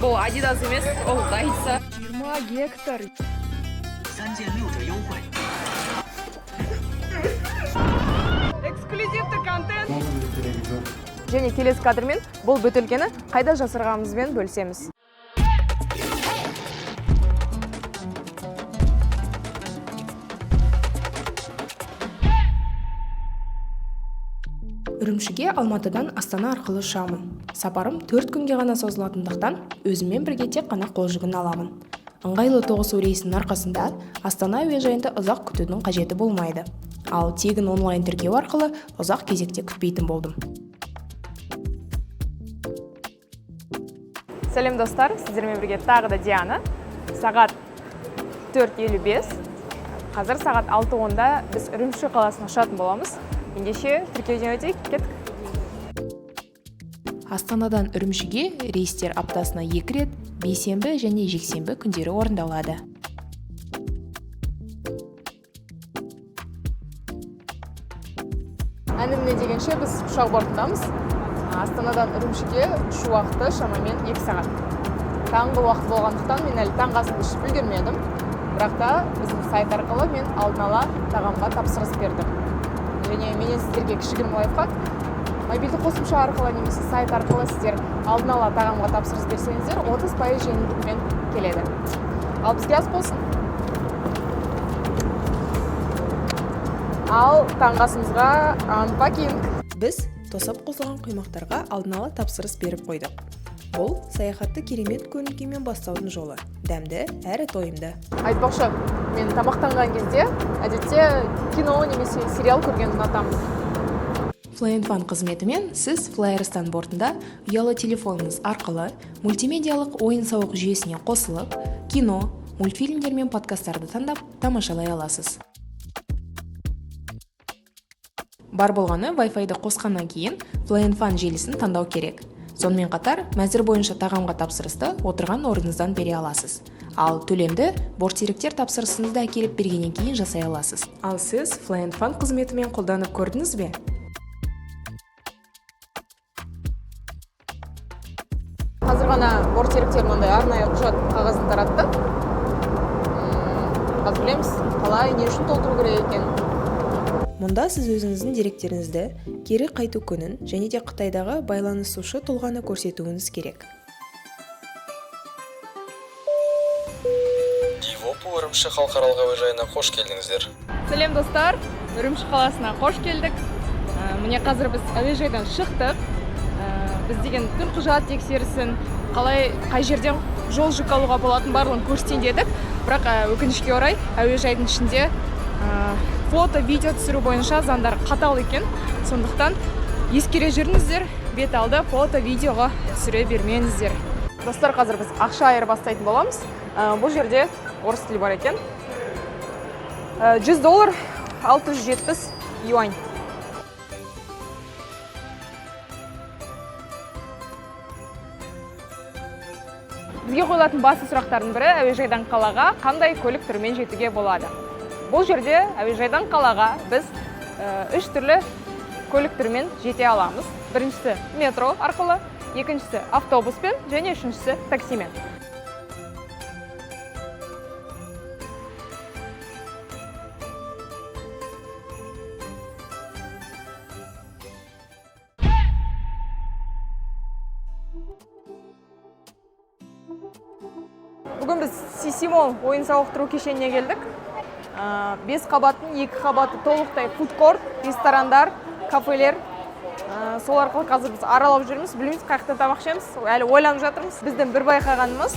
Бұл Adidas емес, ол Дайса. 20 гектар. 三件六折优惠。 Эксклюзивті контент. Және келесі кадрмен бұл бөтелкені қайда жасырғанымызбен бөлісеміз. Үрімшіге Алматыдан Астана арқылы ұшамын. Сапарым 4 күнге ғана созылатындықтан, өзіммен бірге тек қана қол жүгін аламын. Ыңғайлы тоғысу рейсінің арқасында Астана әуежайында ұзақ күтудің қажеті болмайды. Ал тегін онлайн тіркеу арқылы ұзақ кезекте күтпейтін болдым. Сәлем, достар, сіздермен бірге тағы да Диана. Сағат 4:55. Қазір сағат 6:10-да біз Үрімші қаласына ұшатын боламыз. Ендеше, тіркеуден өтейік, кеттік. Астанадан Үрімшіге рейстер аптасына екі рет, бейсенбі және жексенбі күндері орындалады. Әні міне дегенше біз ұшақ бортындамыз. Астанадан Үрімшіге ұшу уақыты шамамен 2 сағат. Таңғы уақыт болғандықтан, мен әлі таңғы асымды ішіп үлгермедім. Бірақ та біздің сайт арқылы мен алдын ала тағамға тапсырыс бердім. Және менен сіздерге кішігірім лайфхак: мобильді қосымша арқылы немесе сайт арқылы сіздер алдын ала тағамға тапсырыс берсеңіздер, 30% жеңілдікпен келеді. Ал бізге ас болсын! Ал таңғы асымызға unpacking. Біз тосап қосылған құймақтарға алдын ала тапсырыс беріп қойдық. Бұл саяхатты керемет көңіл күймен бастаудың жолы, дәмді әрі тойымды. Айтпақшы, мен тамақтанған кезде әдетте кино немесе сериал көргенді ұнатамын. Fly Fun қызметімен сіз FlyArystan бортында ұялы телефоныңыз арқылы мультимедиялық ойын-сауық жүйесіне қосылып, кино, мультфильмдер мен подкасттарды таңдап, тамашалай аласыз. Бар болғаны, Wi-Fi-ды қосқаннан кейін Fly Fun желісін таңдау керек. Сонымен қатар мәзір бойынша тағамға тапсырысты отырған орныңыздан бере аласыз. Ал төлемді бортсеріктер тапсырысыңызды әкеліп бергеннен кейін жасай аласыз. Ал сіз Fly Fun қызметімен қолданып көрдіңіз бе? Қазір ғана бортсеріктер мынандай арнайы құжат қағазын таратты. Қазір білеміз, қалай, не үшін толтыру керек екенін. Мұнда сіз өзіңіздің деректеріңізді, кері қайту күнін және де Қытайдағы байланысушы тұлғаны көрсетуіңіз керек. Европа Үрімші халықаралық әуежайына қош келдіңіздер. Сәлем, достар! Үрімші қаласына қош келдік. Міне, қазір біз әуежайдан шықтық. Біз деген төлқұжат тексерісін, қалай, қай жерден жол жүк алуға болатынын, барлығын көрсетейін дедік. Бірақ өкінішке орай, әуежайдың ішінде фото, видео түсіру бойынша заңдар қатал екен. Сондықтан ескере жүріңіздер, бет алды фото, видеоға түсіре бермеңіздер. Достар, қазір біз ақша айырбастайтын боламыз. Бұл жерде орыс тілі бар екен. 100 доллар 670 юань. Бізге қойылатын басты сұрақтардың бірі: әуежайдан қалаға қандай көлік түрімен жетуге болады? Бұл жерде әуежайдан қалаға біз үш түрлі көлік түрімен жете аламыз. Біріншісі метро арқылы, екіншісі автобуспен және үшіншісі таксимен. Бүгін біз Сисимо ойын сауықтыру кешеніне келдік. Бес қабаттың екі қабаты толықтай фудкорт, ресторандар, кафелер. Сол арқылы қазір біз аралап жүрміз. Білмейміз, қай жақтан тамақ ішеміз, әлі ойланып жатырмыз. Біздің бір байқағанымыз,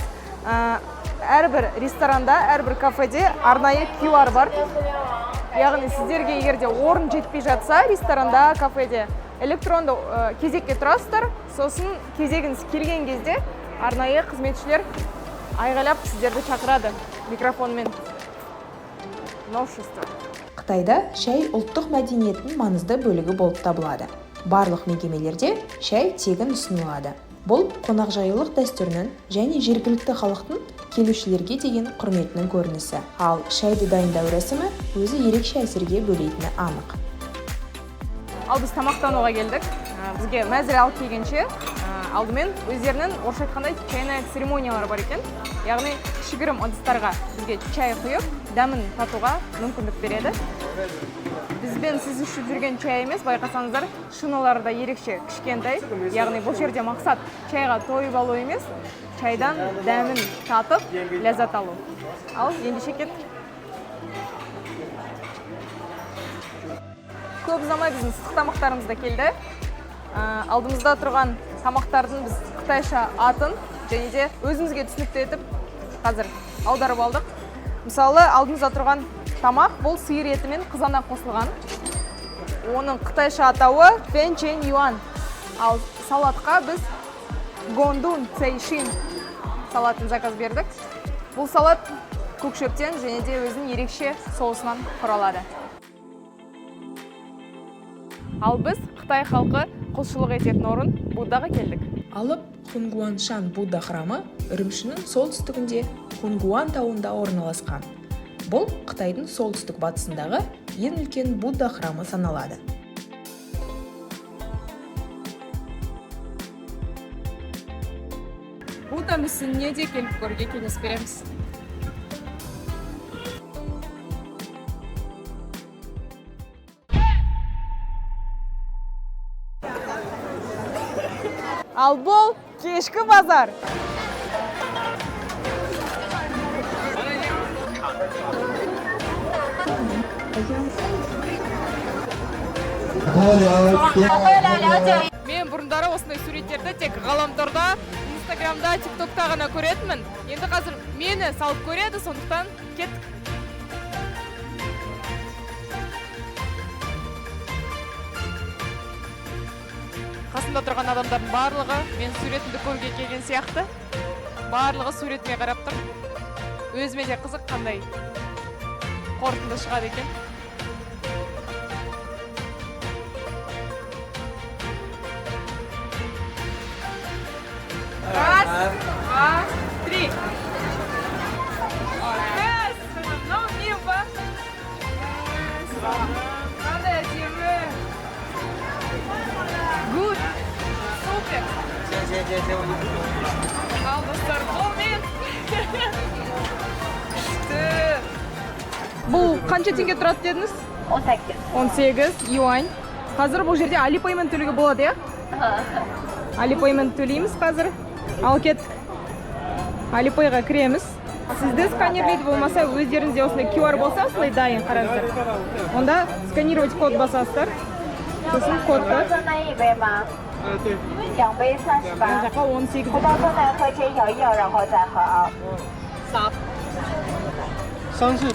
әрбір ресторанда, әрбір кафеде арнайы QR бар. Яғни сіздерге егер де орын жетпей жатса ресторанда, кафеде, электронды кезекке тұрасыздар. Сосын кезегіңіз келген кезде арнайы қызметшілер айғайлап сіздерді шақырады микрофонмен. Новшество. Қытайда шай ұлттық мәдениеттің маңызды бөлігі болып табылады. Барлық мекемелерде шай тегін ұсынылады. Бұл қонақжайлылық дәстүрінің және жергілікті халықтың келушілерге деген құрметінің көрінісі. Ал шайды дайындау рәсімі өзі ерекше әсерге бөлейтіні анық. Ал біз тамақтануға келдік. Бізге мәзір алып келгенше Алдымен өздерінің, орысша айтқанда, чайная церемониялары бар екен. Яғни кішігірім ыдыстарға бізге чай құйып, дәмін татуға мүмкіндік береді. Бізбен сіз ішіп жүрген чай емес, байқасаңыздар, шынылары да ерекше кішкентай. Яғни бұл жерде мақсат чайға тойып алу емес, чайдан дәмін татып, ләззат алу. Ал ендеше кеттік. Көп ұзамай біздің ыстық тамақтарымыз да келді. Алдымызда тұрған тамақтардың біз қытайша атын және де өзімізге түсінікті етіп қазір аударып алдық. Мысалы, алдымызда тұрған тамақ бұл сиыр етімен қызанақ қосылған. Оның қытайша атауы фэн чен юан. Ал салатқа біз гондун цэйшин салатын заказ бердік. Бұл салат көк шөптен және де өзінің ерекше соусынан құралады. Ал біз қытай халқы құлшылық ететін орын Буддаға келдік. Алып Хунгуаншан Будда храмы Үрімшінің солтүстігінде Хунгуан тауында орналасқан. Бұл Қытайдың солтүстік батысындағы ең үлкен Будда храмы саналады. Будда мүсініне де келіп көруге кеңес береміз. Ал бұл кешкі базар. Мен бұрындары осындай суреттерді тек ғаламторда, Инстаграмда, Тиктокта ғана көретінмін. Енді қазір мені салып көреді, сондықтан кеттік. Қасымда тұрған адамдардың барлығы мен суретімді көруге келген сияқты. Барлығы суретіме қарап тұр. Өзіме де қызық, қандай қорытынды шығады екен. Раз, два, три. Мынау мен ба? Қандай әдемі. Good. Супер. Ал достар, бұл мен. Күшті. Бұл қанша теңге тұрады дедіңіз? 18. 18 юань. Қазір бұл жерде Алипаймен төлеуге болады, иә? Алипаймен төлейміз қазір. Ал кеттік. Алипайға кіреміз. Сізді сканерлейді, болмаса өздеріңізде осындай QR болса, осындай дайын, қараңыздар. Онда сканировать код басасыздар. Сосын кодты. 再来一杯吗？两杯38。 Мына жаққа 18. 葡萄酸奶喝先摇一摇，然后再喝啊。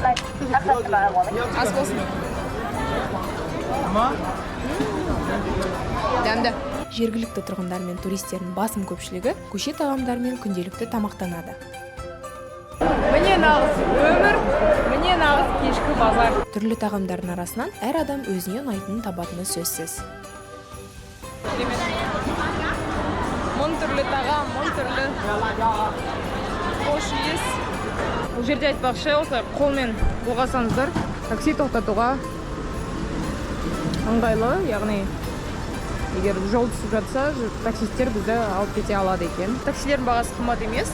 来，那喝什么？我们。 Ас болсын. Дәмді. Жергілікті тұрғындар мен туристердің басым көпшілігі көше тағамдарымен күнделікті тамақтанады. Міне нағыз өмір, міне нағыз кешкі базар. Түрлі тағамдардың арасынан әр адам өзіне ұнайтынын табатыны сөзсіз. Керемет. Мың түрлі тағам, мың түрлі хош иіс. Бұл жерде айтпақшы, осылай қолмен бұлғасаңыздар, такси тоқтатуға ыңғайлы, яғни егер жол түсіп жатса, таксисттер бізді алып кете алады екен. Таксилердің бағасы қымбат емес,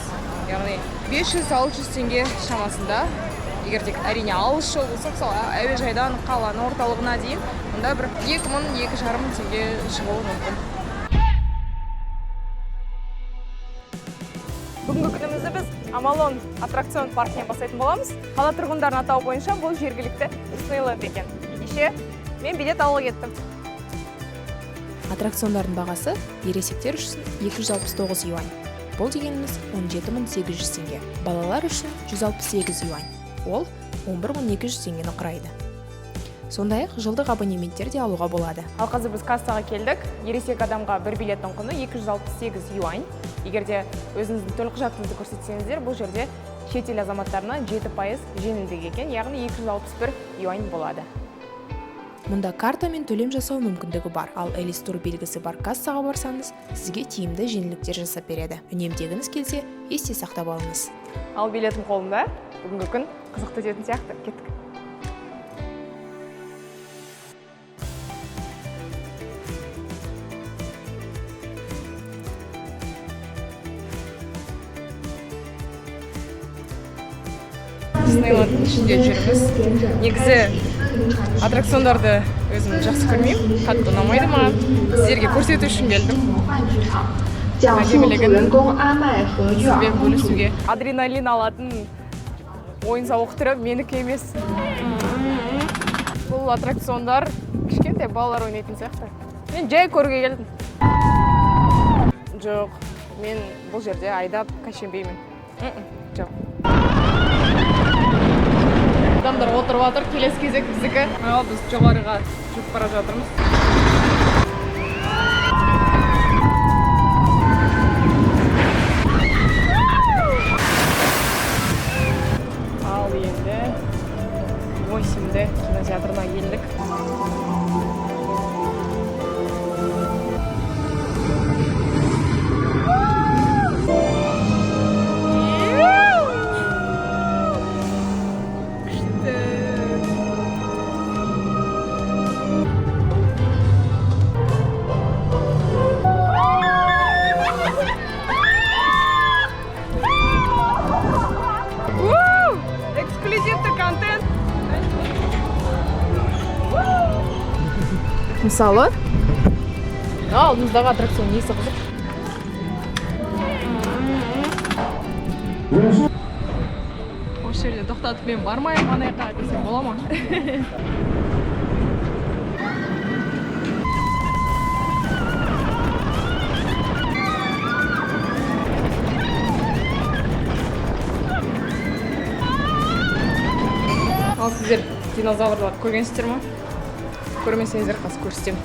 яғни 500-600 теңге шамасында. Егер тек әрине алыс жол болса, мысалы әуежайдан қаланың орталығына дейін, онда бір екі мың, екі жарым мың теңге шығуы мүмкін. Бүгінгі күнімізді біз Амалон аттракцион паркінен бастайтын боламыз. Қала тұрғындарының атауы бойынша бұл жергілікті Диснейленд екен. Ендеше мен билет алуға кеттім. Аттракциондардың бағасы ересектер үшін 269 юань. Бұл дегеніміз 17 800 теңге. Балалар үшін 168 юань. Ол 11 200 теңгені құрайды. Сондай-ақ жылдық абонементтер де алуға болады. Ал қазір біз кассаға келдік. Ересек адамға бір билеттің құны 268 юань. Егер де өзіңіздің төлқұжатыңызды көрсетсеңіздер, бұл жерде шетел азаматтарына 7% жеңілдік екен, яғни 261 юань болады. Мұнда картамен төлем жасау мүмкіндігі бар, ал Элис Тур белгісі бар кассаға барсаңыз, сізге тиімді жеңілдіктер жасап береді. Үнемдегіңіз келсе, есте сақтап алыңыз. Ал билетім қолымда. Бүгінгі күн қызықты өтетін сияқты. Кеттік. Диснейлендтің ішінде жүрміз. Негізі аттракциондарды өзім жақсы көрмеймін, қатты ұнамайды маған. Сіздерге көрсету үшін келдім. 讲述主 Әдемілігін 人公阿麦和月儿 сізбен 公主 бөлісуге. Адреналин алатын ойын сауық түрі менікі емес. Бұл аттракциондар кішкентай балалар ойнайтын сияқты. Мен жай көруге келдім. Жоқ, мен бұл жерде айдап кәшенбеймін. Жоқ. Адамдар отырып жатыр, келесі кезек біздікі. Ал біз жоғарыға жүріп бара жатырмыз. Ал енді 8D кинотеатрына келдік. Күшті. Уу! Эксклюзивті контент. Мысалы, мына алдымыздағы аттракцион несі қызық? Осы жерде тоқтатып, мен бармаймын ана жаққа десем бола ма? Ал сіздер динозаврларды көргенсіздер ма? Көрмесеңіздер, қазір көрсетемін.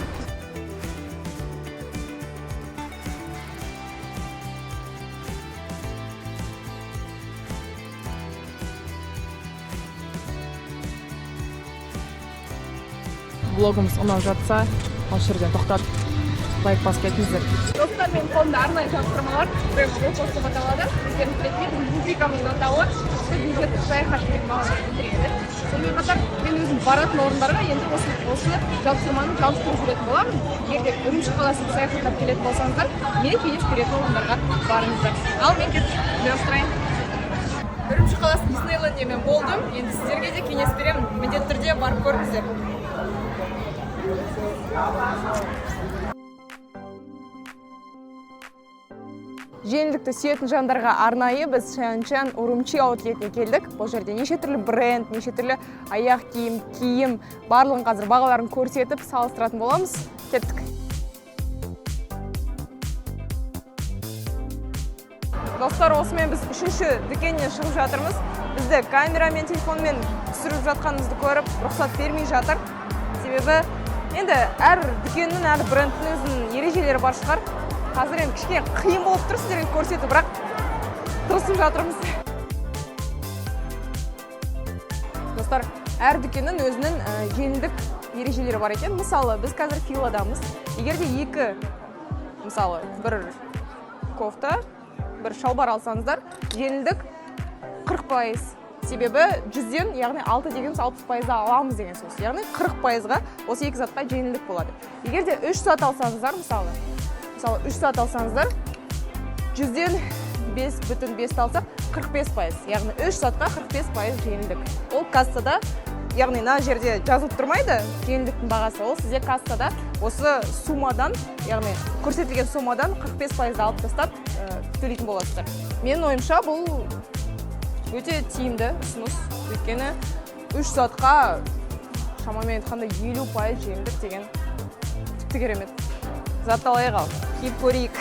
Влогымыз ұнап жатса, осы жерден тоқтатып, лайк басып кетіңіздер. Достар, менің қолымда арнайы жапсырмалар, бренд Лоукост деп аталады. Өздеріңіз білетіндей, біздің рубрикамыздың атауы «Бюджеттік саяхат» деген мағынаны білдіреді. Сонымен қатар мен өзім баратын орындарға енді осы жапсырманы жабыстырып жүретін боламын. Егер де Үрімші қаласына саяхаттап келетін болсаңыздар, мен кеңес беретін орындарға барыңыздар. Ал мен кеттім, ұйымдастырайын. Үрімші қаласының Диснейлендінде мен болдым. Енді сіздерге де кеңес беремін. Міндетті түрде барып көріңіздер. Жеңілдікті сүйетін жандарға арнайы біз Шанчан Урумчи аутлетіне келдік. Бұл жерде неше түрлі бренд, неше түрлі аяқ киім, киім, барлығын қазір бағаларын көрсетіп салыстыратын боламыз. Кеттік. Достар, осымен біз үшінші дүкеннен шығып жатырмыз. Бізді камерамен, телефонмен түсіріп жатқанымызды көріп, рұқсат бермей жатыр. Себебі енді әр дүкеннің, әр брендтің өзінің ережелері бар шығар. Қазір енді кішкене қиын болып тұр сіздерге көрсету, бірақ тырысып жатырмыз. Достар, әр дүкеннің өзінің жеңілдік ережелері бар екен. Мысалы, біз қазір Филадамыз. Егер де екі, мысалы, бір кофта, бір шалбар алсаңыздар, жеңілдік 40%. Себебі 100-ден, яғни 6 деген 60%-ға аламыз деген сөз. Яғни 40%-ға осы екі затқа жеңілдік болады. Егер де 3 зат алсаңыздар, мысалы 3 зат алсаңыздар, 100-ден 5,5 алсақ, 45%. Яғни 3 затқа 45% жеңілдік. Ол кассада, яғни мына жерде жазылып тұрмайды жеңілдіктің бағасы. Ол сізде кассада осы суммадан, яғни көрсетілген суммадан 45%-ды алып тастап, төлейтін боласыздар. Менің ойымша, бұл өте тиімді ұсыныс. Өйткені 3 затқа шамамен айтқанда 50% жеңілдік деген тіпті керемет. Зат алайық, ал, киіп көрейік.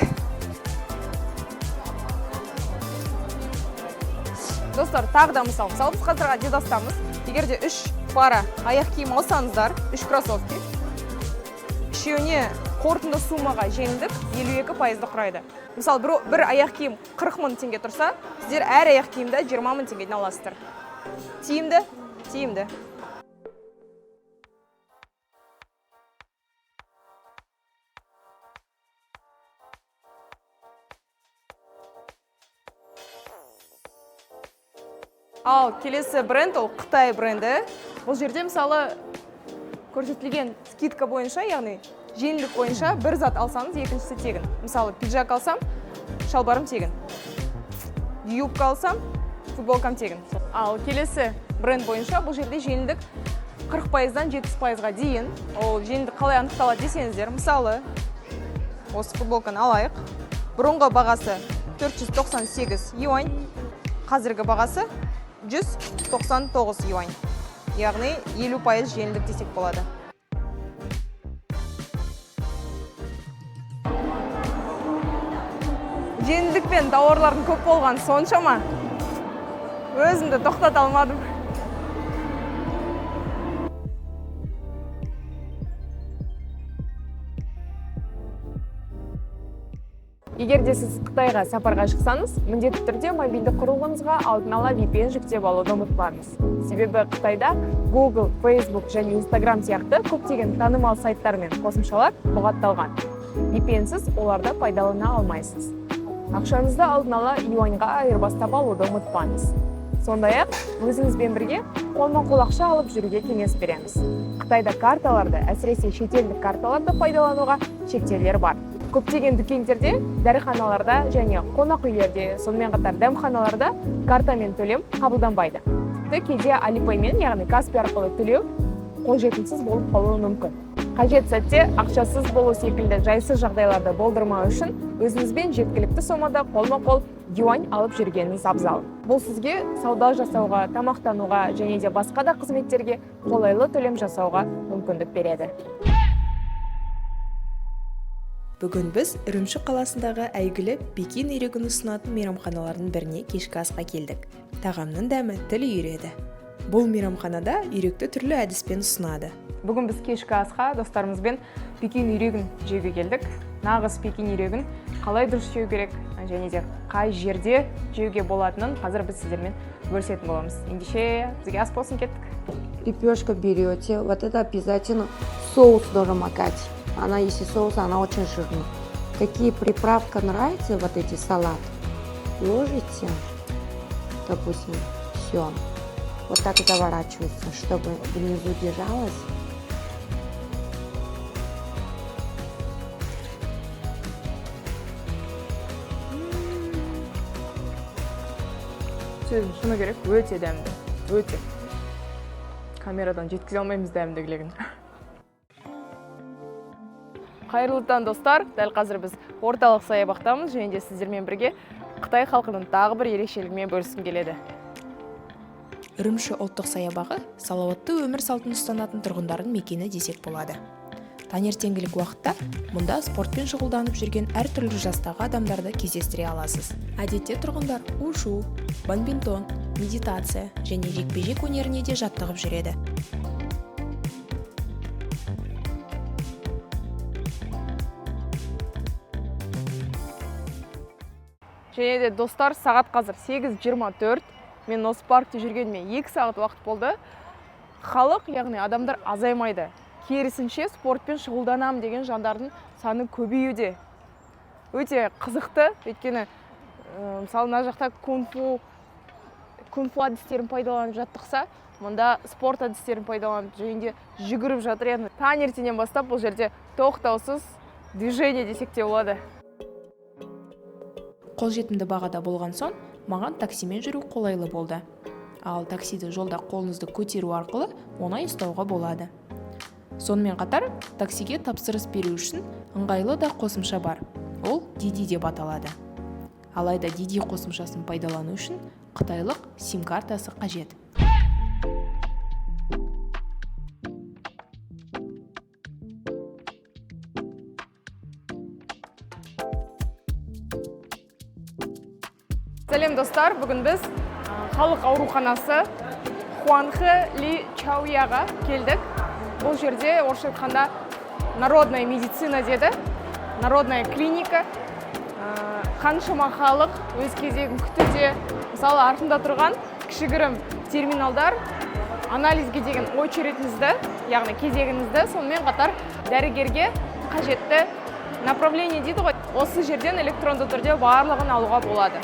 Достар, тағы да мысалы біз қазір Адидастамыз. Егер де 3 пара аяқ киім алсаңыздар, 3 кроссовки, үшеуіне қорытынды суммаға жеңілдік 52%-ды құрайды. Мысалы, бір аяқ киім 40 мың теңге тұрса, сіздер әр аяқ киімді 20 мың теңгеден аласыздар. Тиімді, тиімді. Ал келесі бренд ол Қытай бренді. Бұл жерде мысалы көрсетілген скидка бойынша, яғни жеңілдік бойынша бір зат алсаңыз, екіншісі тегін. Мысалы, пиджак алсам, шалбарым тегін. Юбка алсам, футболкам тегін. Ал келесі бренд бойынша бұл жерде жеңілдік 40%-дан 70%-ға дейін. Ол жеңілдік қалай анықталады десеңіздер, мысалы, осы футболканы алайық. Бұрынғы бағасы 498 юань, қазіргі бағасы 199 юань. Яғни 50% жеңілдік десек болады. Жеңілдікпен тауарлардың көп болған соншама, өзімді тоқтата алмадым. Егер де сіз Қытайға сапарға шықсаңыз, міндетті түрде мобильді құрылғыңызға алдын ала VPN жүктеп алуды ұмытпаңыз. Себебі Қытайда Google, Facebook және Instagram сияқты көптеген танымал сайттар мен қосымшалар бұғатталған. VPN-сіз оларды пайдалана алмайсыз. Ақшаңызды алдын ала юаньға айырбастап алуды ұмытпаңыз. Сондай-ақ, өзіңізбен бірге қолма-қол ақша алып жүруге кеңес береміз. Қытайда карталарды, әсіресе шетелдік карталарды пайдалануға шектеулер бар. Көптеген дүкендерде, дәріханаларда және қонақ үйлерде, сонымен қатар дәмханаларда картамен төлем қабылданбайды. Тіпті кейде Alipay-мен, яғни Каспи арқылы төлеу қолжетімсіз болып қалуы мүмкін. Қажет сәтте ақшасыз болу секілді жайсыз жағдайларды болдырмау үшін өзіңізбен жеткілікті сомада қолма-қол юань алып жүргеніңіз абзал. Бұл сізге сауда жасауға, тамақтануға және де басқа да қызметтерге қолайлы төлем жасауға мүмкіндік береді. Бүгін біз Үрімші қаласындағы әйгілі пекин үйрегін ұсынатын мейрамханалардың біріне кешкі асқа келдік. Тағамның дәмі тіл үйіреді. Бұл мейрамханада үйректі түрлі әдіспен ұсынады. Бүгін біз кешкі асқа достарымызбен пекин үйрегін жеуге келдік. Нағыз пекин үйрегін қалай дұрыс жеу керек және де қай жерде жеуге болатынын қазір біз сіздермен бөлісетін боламыз. Ендеше, бізге ас болсын, кеттік. Лепешка берете, вот это обязательно соус должен макать. Она, если соус, она очень жирная. Какие приправка нравится, вот эти салат, ложите, допустим, все. Вот так заворачивается, чтобы внизу держалось. Сөздің шыны керек, өте дәмді, өте. Камерадан жеткізе алмаймыз дәмділігін. Қайырлы таң, достар! Дәл қазір біз орталық саябақтамыз және де сіздермен бірге Қытай халқының тағы бір ерекшелігімен бөліскім келеді. Үрімші ұлттық саябағы салауатты өмір салтын ұстанатын тұрғындардың мекені десек болады. Таңертеңгілік уақытта мұнда спортпен шұғылданып жүрген әртүрлі жастағы адамдарды кездестіре аласыз. Әдетте тұрғындар ушу, бадминтон, медитация және жекпе-жек өнеріне де жаттығып жүреді. Және де, достар, сағат қазір 8:24. Мен осы паркте жүргеніме 2 сағат уақыт болды. Халық, яғни адамдар азаймайды. Керісінше, спортпен шұғылданамын деген жандардың саны көбеюде. Өте қызықты, өйткені мысалы, мына жақта кунг-фу әдістерін пайдаланып жаттықса, мұнда спорт әдістерін пайдаланып және де жүгіріп жатыр. Яғни таңертеңнен бастап бұл жерде тоқтаусыз движение десек те болады. Қолжетімді бағада болған соң, маған таксимен жүру қолайлы болды. Ал таксиді жолда қолыңызды көтеру арқылы оңай ұстауға болады. Сонымен қатар, таксиге тапсырыс беру үшін ыңғайлы да қосымша бар. Ол Диди деп аталады. Алайда Диди қосымшасын пайдалану үшін қытайлық сим картасы қажет. Сәлем, достар! Бүгін біз халық ауруханасы Хуанхэ Ли Чаояға келдік. Бұл жерде орысша айтқанда народная медицина деді, народная клиника. Қаншама халық өз кезегін күтуде. Мысалы, артында тұрған кішігірім терминалдар анализге деген очередіңізді, яғни кезегіңізді, сонымен қатар дәрігерге қажетті направление дейді ғой, осы жерден электронды түрде барлығын алуға болады.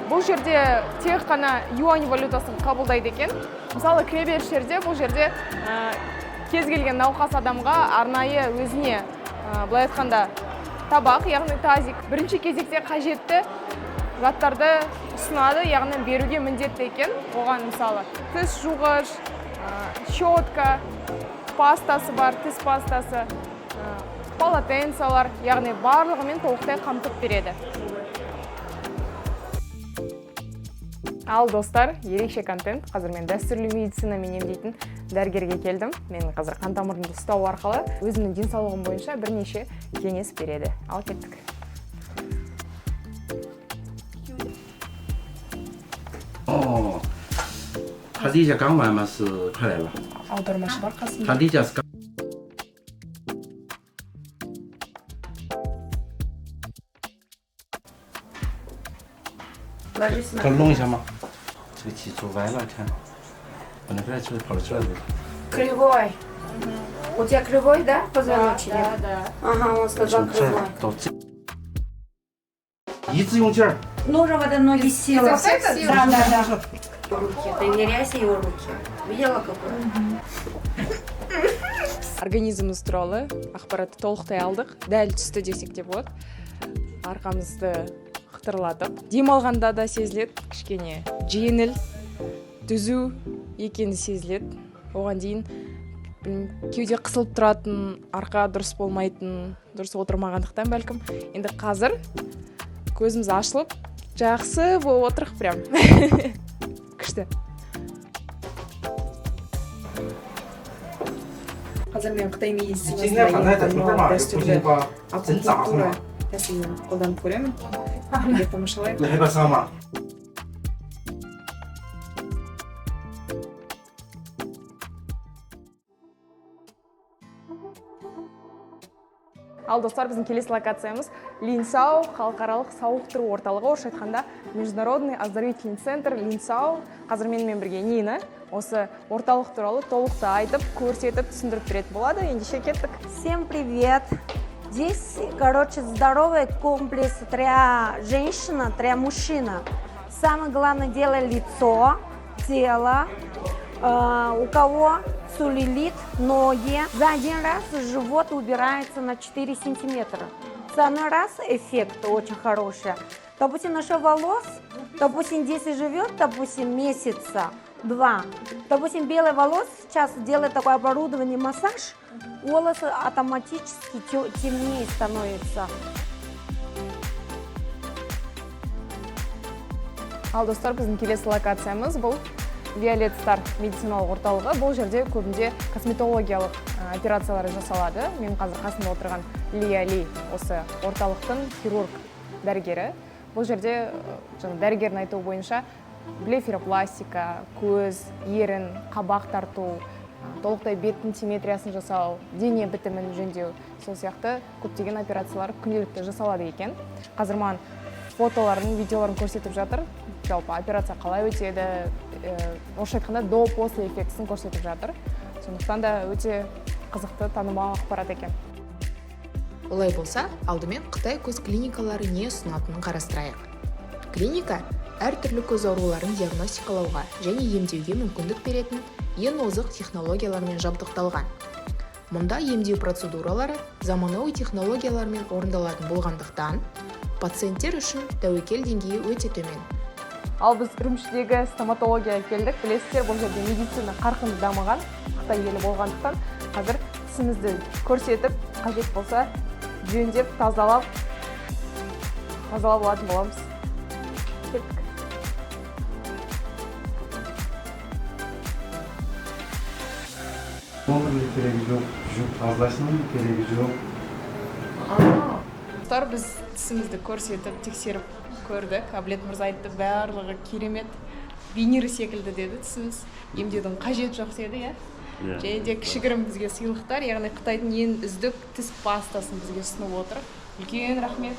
Бұл жерде тек қана юань валютасын қабылдайды екен. Мысалы, кіреберіс жерде бұл жерде кез келген науқас адамға арнайы өзіне, былай айтқанда, табақ, яғни тазик, бірінші кезекте қажетті заттарды ұсынады, яғни беруге міндетті екен. Оған мысалы тіс жуғыш, щетка, пастасы бар, тіс пастасы, полотенцалар, яғни барлығымен толықтай қамтып береді. Ал достар, ерекше контент. Қазір мен дәстүрлі медицинамен емдейтін дәрігерге келдім. Мен қазір қан тамырымды ұстау арқылы өзімнің денсаулығым бойынша бірнеше кеңес береді. Ал кеттік. 哦，他理解港湾嘛是快来了， Аудармашы бар қасында. 他理解是港。 Ложись на 他弄一下吗？这个脊柱歪了，看，我那边就是跑得出来的。 Кривой. У тебя кривой, да, позвоночник? Да, да. Ага, он сказал 从这儿 кривой. 到这，一直用劲儿。 Нужно в это ноги сила. Это Да, да, да. Руки. Доверяйся его руке. Видела какой? Организміміз туралы ақпаратты толықтай алдық. Дәл түсті десек те болады. Арқамызды қытырлатып, демалғанда да сезіледі, кішкене жеңіл, түзу екені сезіледі. Оған дейін білмеймін, кеуде қысылып тұратын, арқа дұрыс болмайтын, дұрыс отырмағандықтан бәлкім. Енді қазір көзіміз ашылып, жақсы болып отырық прям. Күшті. Қазір мен қытай 今天反正在从这儿嘛，就不行吧，真扎实嘛， тәсілін қолданып көремін. Бірге тамашалайық. 你害怕伤吗？ Ал достар, біздің келесі локациямыз Линсау халықаралық сауықтыру орталығы, орысша айтқанда Международный оздоровительный центр Линсау. Қазір менімен бірге Нина осы орталық туралы толықтай айтып, көрсетіп, түсіндіріп беретін болады. Ендеше кеттік. Всем привет! Здесь, короче, здоровый комплекс для женщина, для мужчина. Самое главное дело лицо, тело. У кого целлюлит, ноги. За один раз живот убирается на 4 сантиметра. За один раз эффект очень хороший. Допустим, насчет волос, допустим, здесь и живет, допустим, месяца два. Допустим, белый волос сейчас делает такое оборудование, массаж, волосы автоматически темнее становятся. Ал достар, біздің келесі локациямыз бұл Виолет Стар медициналық орталығы. Бұл жерде көбінде косметологиялық операциялар жасалады. Мен қазір қасымда отырған Лия Ли осы орталықтың хирург дәрігері. Бұл жерде жаңа дәрігердің айтуы бойынша блефаропластика, көз, ерін, қабақ тарту, толықтай беттің симметриясын жасау, дене бітімін жөндеу, сол сияқты көптеген операциялар күнделікті жасалады екен. Қазір маған фотоларын, видеоларын көрсетіп жатыр. Жалпы операция қалай өтеді, орысша айтқанда до после эффектісін көрсетіп жатыр. Сондықтан да өте қызықты танымал ақпарат екен. Олай болса, алдымен Қытай көз клиникалары не ұсынатынын қарастырайық. Клиника әртүрлі көз ауруларын диагностикалауға және емдеуге мүмкіндік беретін ең озық технологиялармен жабдықталған. Мұнда емдеу процедуралары заманауи технологиялармен орындалатын болғандықтан, пациенттер үшін тәуекел деңгейі өте төмен. Ал біз Үрімшідегі стоматологияға келдік. Білесіздер, бұл жерде медицина қарқынды дамыған Қытай елі болғандықтан, қазір тісімізді көрсетіп, қажет болса жөндеп, тазалап алатын боламыз. Кеттік. Керегі жоқ, жүк тазалайсың, керегі жоқ. Достар, біз тісімізді көрсетіп, тексеріп көрдік. Әбілет мырза айтты, барлығы керемет, винир секілді деді тісіміз. Емдеудің қажеті жоқ деді, иә? Және де кішігірім бізге сыйлықтар, яғни Қытайдың ең үздік тіс пастасын бізге ұсынып отыр. Үлкен рахмет.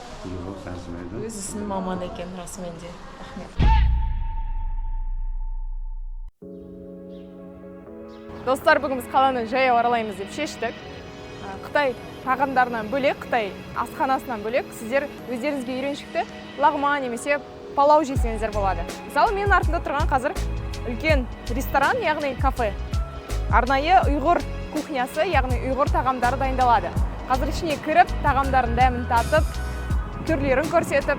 Өз ісінің маманы екен, расымен де. Рахмет. Достар, бүгін біз қаланы жаяу аралаймыз деп шештік. Қытай тағамдарынан бөлек, Қытай асханасынан бөлек, сіздер өздеріңізге үйреншікті лағман немесе палау жесеңіздер болады. Мысалы, менің артымда тұрған қазір үлкен ресторан, яғни кафе. Арнайы ұйғыр кухнясы, яғни ұйғыр тағамдары дайындалады. Қазір ішіне кіріп, тағамдардың дәмін татып, түрлерін көрсетіп,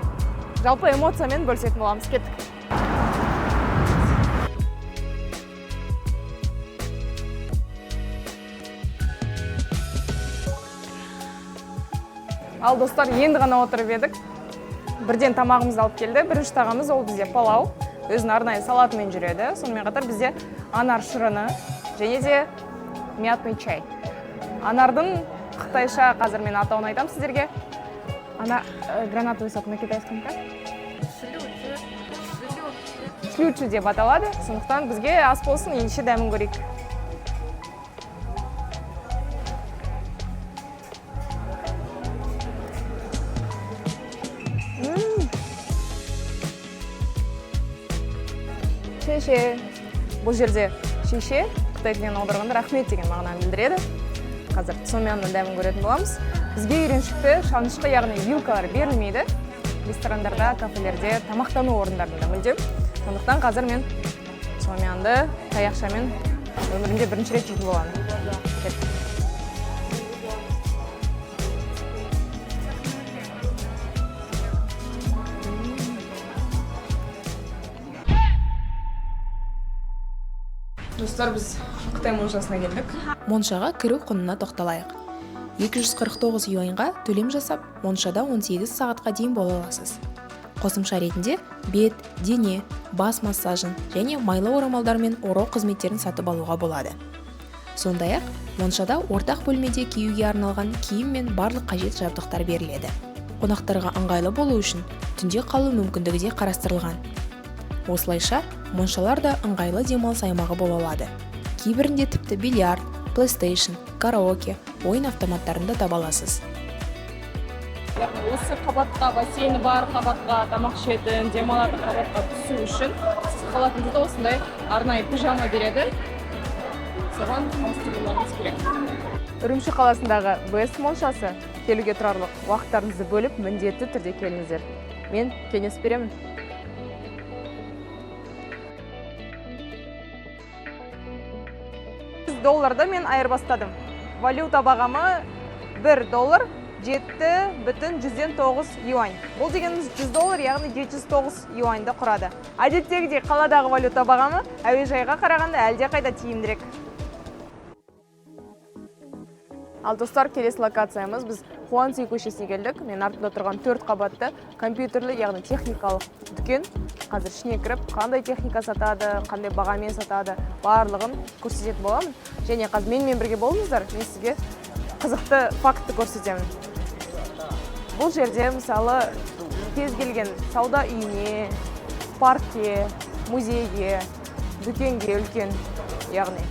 Жалпы эмоциямен бөлісетін боламыз. Кеттік. Ал достар, енді ғана отырып едік. Бірден тамағымызды алып келді. Бірінші тағамыз ол бізде палау. Өзінің арнайы салатымен жүреді. Сонымен қатар бізде анар шырыны және де мятный чай. Анардың қытайша қазір мен атауын айтамын сіздерге. Ана гранатовый сок на китайском как? Шлючи деп аталады. Сондықтан бізге ас болсын, ендеше дәмін көрейік. Шеше. Бұл жерде шеше қытай тілінен аударғанда рахмет деген мағынаны білдіреді. Қазір цомянның дәмін көретін боламыз. Бізге үйреншікті шанышқы, яғни вилкалар берілмейді. Ресторандарда, кафелерде, тамақтану орындарында мүлдем. Сондықтан қазір мен цомянды таяқшамен өмірімде бірінші рет жейтін боламын. Кеттік. Достар, біз Қытай моншасына келдік. Моншаға кіру құнына тоқталайық. 249 юаньға төлем жасап, моншада 18 сағатқа дейін бола аласыз. Қосымша ретінде бет, дене, бас массажын және майлы орамалдармен орау қызметтерін сатып алуға болады. Сондай-ақ, моншада ортақ бөлмеде киюге арналған киім мен барлық қажет жабдықтар беріледі. Қонақтарға ыңғайлы болу үшін түнде қалу мүмкіндігі де қарастырылған. Осылайша, моншалар да ыңғайлы демалыс аймағы бола алады. Кейбірінде тіпті бильярд, PlayStation, караоке, ойын автоматтарын да таба аласыз. Яғни осы қабатқа, бассейні бар қабатқа, тамақ ішетін, демалатын қабатқа түсу үшін сіз халатыңызды осындай арнайы пижама береді. Соған ауыстыруларыңыз керек. Үрімші қаласындағы Бест моншасы келуге тұрарлық. Уақыттарыңызды бөліп, міндетті түрде келіңіздер. Мен кеңес беремін. Долларды мен айырбастадым. Валюта бағамы 1 доллар 7,9 юань. Бұл дегеніміз 100 доллар, яғни 709 юаньды құрады. Әдеттегідей қаладағы валюта бағамы әуежайға қарағанда әлде қайда тиімдірек. Ал достар, келесі локациямыз, біз Хуанци көшесіне келдік. Мен артымда тұрған 4 қабатты компьютерлі, яғни техникалық дүкен. Қазір ішіне кіріп, қандай техника сатады, қандай бағамен сатады, барлығын көрсететін боламын. Және қазір менімен бірге болыңыздар, мен сізге қызықты фактті көрсетемін. Бұл жерде, мысалы, кез келген сауда үйіне, паркке, музейге, дүкенге үлкен, яғни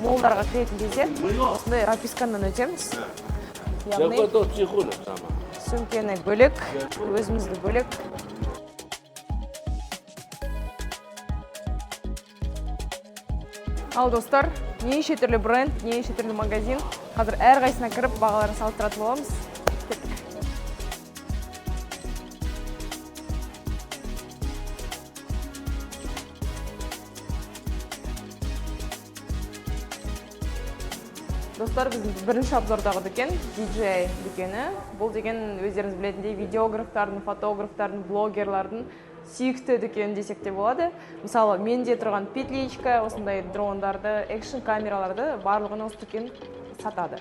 молдарға кіретін кезде осындай раписканнан өтеміз. Яғни сөмкені бөлек, өзімізді бөлек. Ал достар, неше түрлі бренд, неше түрлі магазин. Қазір әрқайсысына кіріп бағаларын салыстыратын боламыз. Кеттік. Достар, біздің бірінші обзордағы дүкен DJI дүкені. Бұл деген өздеріңіз білетіндей видеографтардың, фотографтардың, блогерлардың сүйікті дүкені десек те болады. Мысалы, менде тұрған петличка, осындай дрондарды, экшн камераларды барлығын осы дүкен сатады.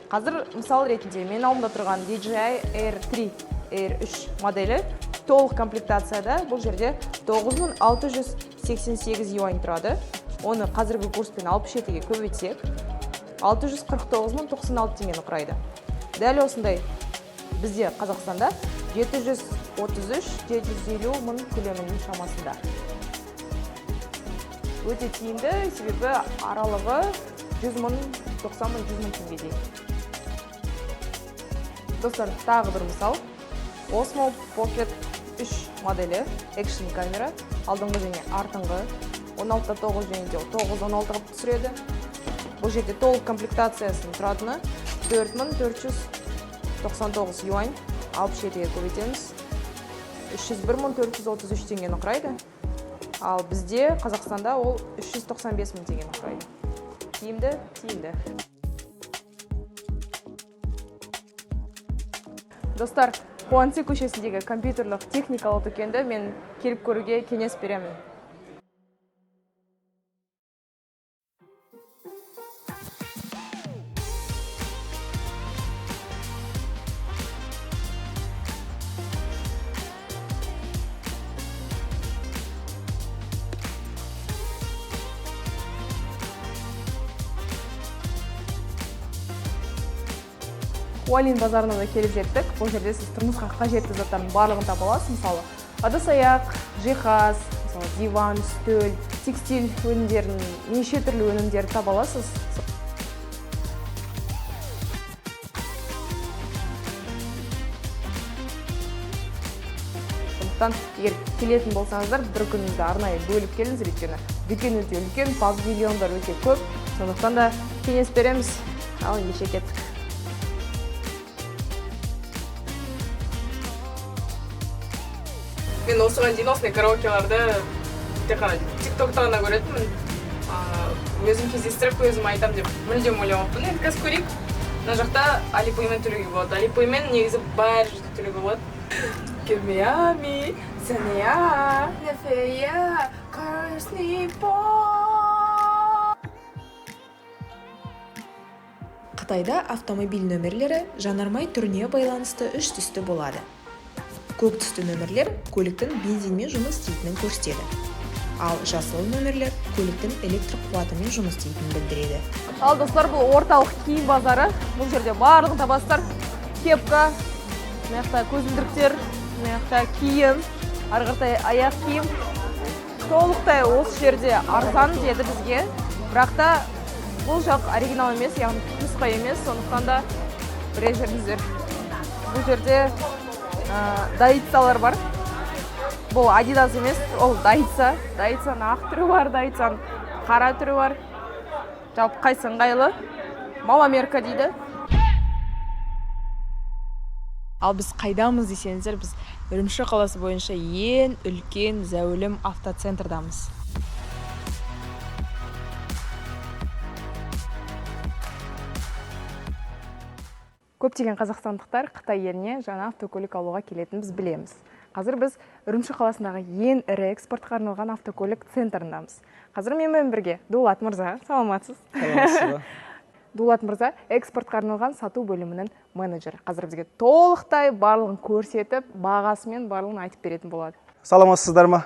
Қазір мысал ретінде мен алдымда тұрған DJI Air 3, Air 3 моделі толық комплектацияда бұл жерде 9688 юань тұрады. Оны қазіргі курспен 67-ге көбейтсек, 649 096 теңгені құрайды. Дәл осындай бізде Қазақстанда 733-750 мың көлемінің шамасында. Өте тиімді, себебі аралығы 100 мың, 90 мың, 100 мың теңгедей. Достар, тағы бір мысал. Osmo Pocket 3 моделі, экшн камера, алдыңғы және артыңғы, 16.9 және де 9.16 қылып түсіреді. Бұл жерде толық комплектациясының тұратыны 4499 юань, 67-ге көбейтеміз. 301 433 теңгені құрайды. Ал бізде Қазақстанда ол 395 мың теңгені құрайды. Тиімді, тиімді. Достар, Хуанци көшесіндегі компьютерлік техникалық дүкенді мен келіп көруге кеңес беремін. Хуалин базарына да келіп жеттік. Бұл жерде сіз тұрмысқа қажетті заттардың барлығын таба аласыз. Мысалы, ыдыс аяқ, жиһаз, мысалы, диван, үстел, текстиль өнімдерін, неше түрлі өнімдерді таба аласыз. Сондықтан егер келетін болсаңыздар, бір күніңізді арнайы бөліп келіңіздер, өйткені дүкен өте үлкен, павильондар өте көп. Сондықтан да кеңес береміз. Ал ендеше кеттік. Мен осыған дейін осындай караокеларды тек қана тиктокта ғана көретінмін. Өзім кездестіріп, өзім айтам деп мүлдем ойламаппын. Енді қазір көрейік. Мына жақта Alipay-мен төлеуге болады. Alipay-мен негізі бәрі жерде төлеуге болады. Кемиями, Цения, Нефея, Красный пол. Қытайда автомобиль нөмірлері жанармай түріне байланысты үш түсті болады. Көк түсті нөмірлер көліктің бензинмен жұмыс істейтінін көрсетеді. Ал жасыл нөмірлер көліктің электр қуатымен жұмыс істейтінін білдіреді. Ал достар, бұл орталық киім базары. Бұл жерде барлығын табасыздар. Кепка, мына жақта көзілдіріктер, мына жақта киім, ары қаратай аяқ киім. Толықтай осы жерде арзан деді бізге. Бірақ та бұл жақ оригинал емес, яғни нұсқа емес, сондықтан да біле жүріңіздер. Бұл жерде дайцалар бар. Бұл Adidas емес, ол дайца. Дайцаның ақ түрі бар, дайцаның қара түрі бар. Жалпы қайсы ыңғайлы? Маломерка дейді. Ал біз қайдамыз десеңіздер, біз Үрімші қаласы бойынша ең үлкен зәулім автоцентрдамыз. Көптеген қазақстандықтар Қытай еліне жаңа автокөлік алуға келетінін біз білеміз. Қазір біз Үрімші қаласындағы ең ірі экспортқа арналған автокөлік центріндамыз. Қазір менімен бірге Дулат мырза, саламатсыз. Саламатсыз ба? Дулат мырза экспортқа арналған сату бөлімінің менеджері. Қазір бізге толықтай барлығын көрсетіп, бағасымен барлығын айтып беретін болады. Саламатсыздар ма?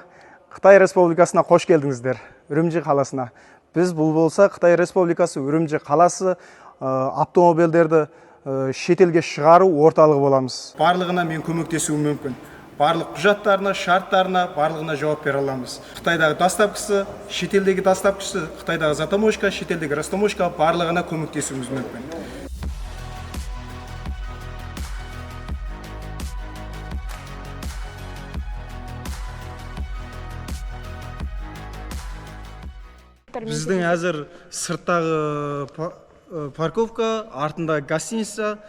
Қытай Республикасына қош келдіңіздер, Үрімжі қаласына. Біз бұл болса Қытай Республикасы Үрімжі қаласы автомобильдерді шетелге шығару орталығы боламыз. Барлығына мен көмектесуім мүмкін. Барлық құжаттарына, шарттарына, барлығына жауап бере аламыз. Қытайдағы доставкасы, шетелдегі доставкасы, Қытайдағы затаможка, шетелдегі растаможка, барлығына көмектесуіміз мүмкін. Біздің әзір сырттағы парковка, артында гостиница,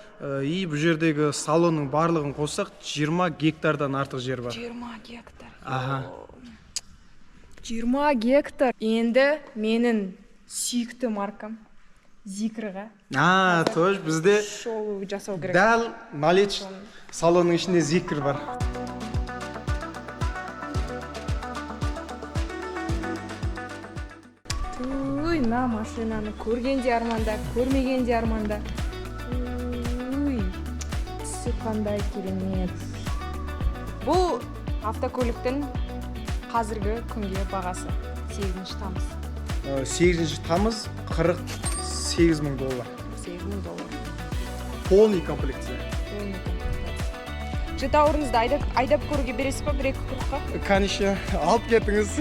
и бұл жердегі салонның барлығын қоссақ 20 гектардан артық жер бар. 20 гектар. Аха. 20 гектар. Енді менің сүйікті маркам Зикрға. А, тоже бізде шоу жасау керек. Дәл налич салонның ішінде Зикр бар. Ой, мына машинаны көрген де арманда, көрмеген де арманда. Ой, түсі қандай керемет. Бұл автокөліктің қазіргі күнге бағасы 8 тамыз. 8 тамыз 48 мың доллар. 48 мың доллар. Полный комплекция. Полный комплектация. Жетауырыңызды айдап көруге бересіз ба бір екі кругқа? Конечно, алып кетіңіз.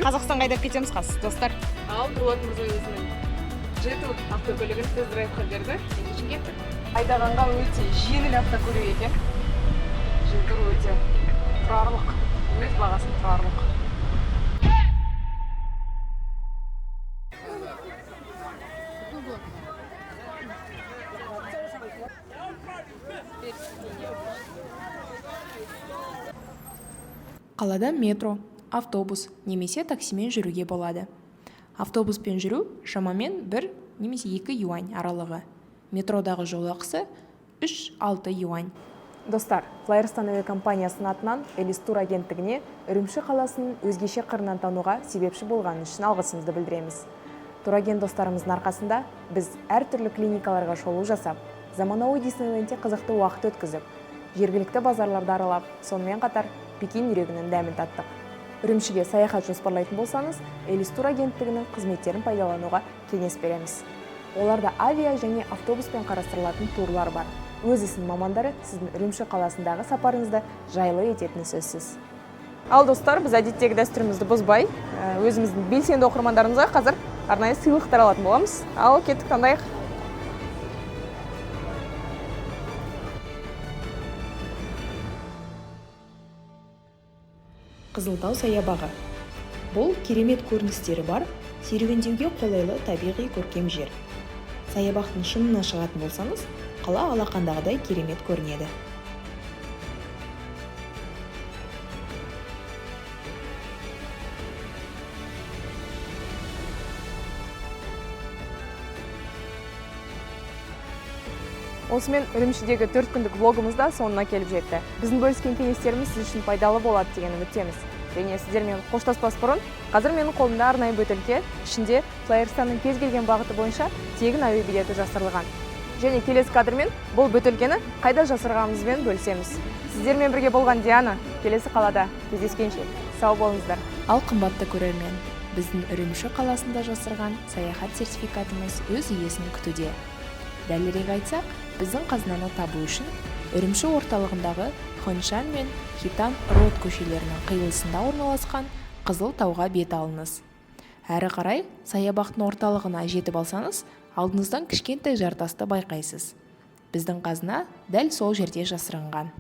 Қазақстанға айдап кетеміз қазір, достар. Ал Дулат мырза өзінің Jetour автокөлігін тест-драйвқа берді. Ендеше кеттік. Айдағанға өте жеңіл автокөлік екен. Jetour өте тұрарлық, өз бағасын тұрарлық. Қалада метро, автобус немесе таксимен жүруге болады. Автобуспен жүру шамамен 1 немесе 2 юань аралығы. Метродағы жол ақысы 3-6 юань. Достар, FlyArystan әуе компаниясының атынан Элис Тур агенттігіне Үрімші қаласының өзгеше қырынан тануға себепші болғаны үшін алғысымызды білдіреміз. Турагент достарымыздың арқасында біз әртүрлі клиникаларға шолу жасап, заманауи Диснейлендте қызықты уақыт өткізіп, жергілікті базарларды аралап, сонымен қатар Пекин үйрегінің дәмін таттық. Үрімшіге саяхат жоспарлайтын болсаңыз, Элис Тур агенттігінің қызметтерін пайдалануға кеңес береміз. Оларда авиа және автобуспен қарастырылатын турлар бар. Өз ісінің мамандары сіздің Үрімші қаласындағы сапарыңызды жайлы ететіні сөзсіз. Ал, достар, біз әдеттегі дәстүрімізді бұзбай, өзіміздің белсенді оқырмандарымызға қазір арнайы сыйлықтар алатын боламыз. Ал кеттік, таңдайық. Қызылтау саябағы. Бұл керемет көріністері бар, серуендеуге қолайлы табиғи көркем жер. Саябақтың шыңына шығатын болсаңыз, қала алақандағыдай керемет көрінеді. Осымен Үрімшідегі 4 күндік влогымыз да соңына келіп жетті. Біздің бөліскен кеңестеріміз сіз үшін пайдалы болады деген үміттеміз. Және сіздермен қоштаспас бұрын, қазір менің қолымда арнайы бөтелке, ішінде FlyArystanның кез келген бағыты бойынша тегін әуе билеті жасырылған. Және келесі кадрмен бұл бөтелкені қайда жасырғанымызбен бөлісеміз. Сіздермен бірге болған Диана. Келесі қалада кездескенше, сау болыңыздар. Ал, қымбатты көрермен, біздің Үрімші қаласында жасырған саяхат сертификатымыз өз иесін күтуде. Дәлірек айтсақ, біздің қазынаны табу үшін Үрімші орталығындағы Хоншан мен Хитан Роад көшелерінің қиылысында орналасқан Қызыл тауға бет алыңыз. Әрі қарай саябақтың орталығына жетіп алсаңыз, алдыңыздан кішкентай жартасты байқайсыз. Біздің қазына дәл сол жерде жасырынған.